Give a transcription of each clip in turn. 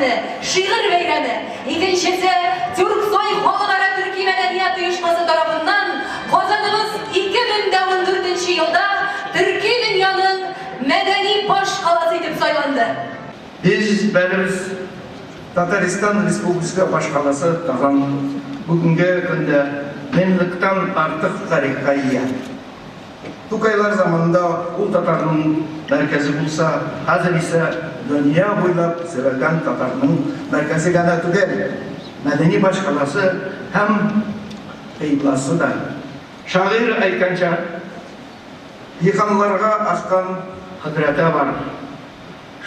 көне, шигырь бәйрәме, икенчесе, Тюрксой халыкара төрки мәдәният оешмасы тарафыннан Казаныбыз 2014 нче елда төрки дөньяның мәдәни башкаласы итеп сайланды. Без бәребез Татарстан Республикасы башкаласы Казан бүгенге көндә меңлектән артык тарихка ия. Тукайлар заманында ул татарның мәркәзе булса, хәзер исә дөнья буйлап сөрелгән татарның мәркәзе генә түгел, мәдәни башкаласы һәм кыйбласы да. Шагыйрь әйткәнчә, Җиһаннарга ашкан кодрәте бар,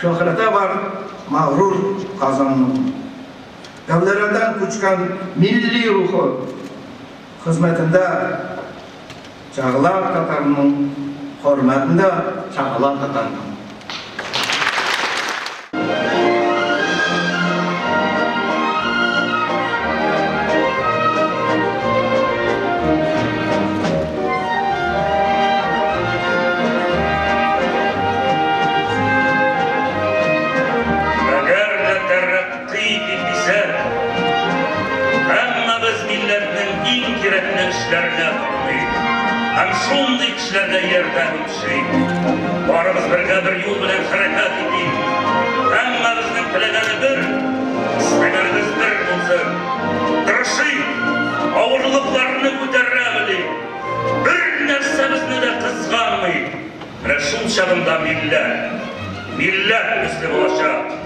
шөһрәте бар мәгърур Казанның. Дәүләрдән күчкән милли рухы хезмәтендә Чагыла татарның, хөрмәтендә чагыла татарның. Әгәр дә тәрәккый итик дисәк, һәммәбез милләтнең иң кирәкле эшләренә тотыныйк һәм шундый кешеләргә ярдәм итешик. Барыбыз бергә бер юл белән хәрәкәт итик. Һәммәбезнең теләгәне бер, эстәгәнебез бер булсын. Тырышыйк, авырлыкларны күтәрә белик, бер нәрсәбезне дә кызганмыйк. Менә шул чагында милләт, милләт төсле булачак.